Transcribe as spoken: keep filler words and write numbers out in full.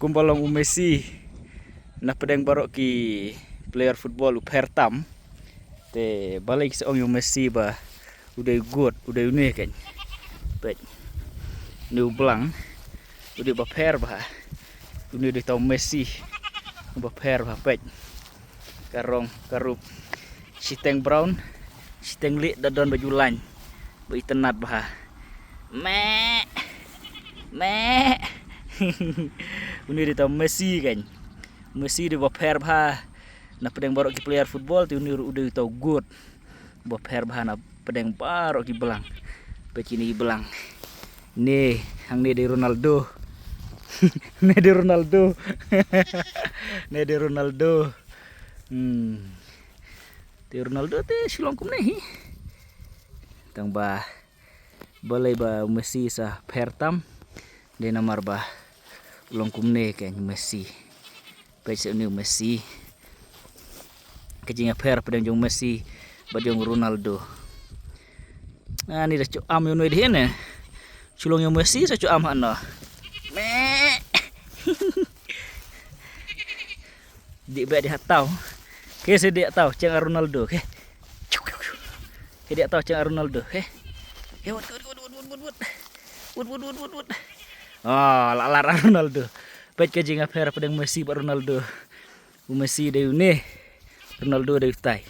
Kumba long u Messi na pdeng baroh ki player football u pher tam. Te balei ki sa ong ïa u Messi ba u dei u goat, u dei une kein. Peit. Une u blang. U dei ba pher bha. Une u dei uta u Messi. Ba pher bha, peit. Ka rong, ka rup. Shiteng brown, shiteng lieh, da don ba ju lain. Ba itynnad bha. Meh. Meh. Une u dei uta u Messi kein. Messi u dei ba pher bha na pdeng baroh ki player football, te une ruh u dei uta u goat. Ba pher bha na pdeng baroh ki blang. Peit kine ki blang. Ne, hangne dei Ronaldo. Ne dei Ronaldo. Ne dei Ronaldo. Hmm. Te Ronaldo te shu long kumne hi. Tang ba balei ba u Messi sa pher tam. Dei namar ba u long kumne kein u Messi. Peit seh une u Messi. Ka jingïapher pdeng jong u Messi bad jong u Ronaldo. Ani da shu am ïa une dei ne. Shu long ïa u Messi sa shu am hano. Meh. Dih beh dih ha taw. Ke se dih ha taw ceng ar Ronaldo ke. Ke dih ha taw ceng ar Ronaldo ke. Ke wut wut wut wut wut wut wut. Wut wut wut wut wut. Oh, la la ar Ronaldo. Peit ka jingïapher pdeng Messi bad Ronaldo. U Messi dei une. Ronaldo dei utai.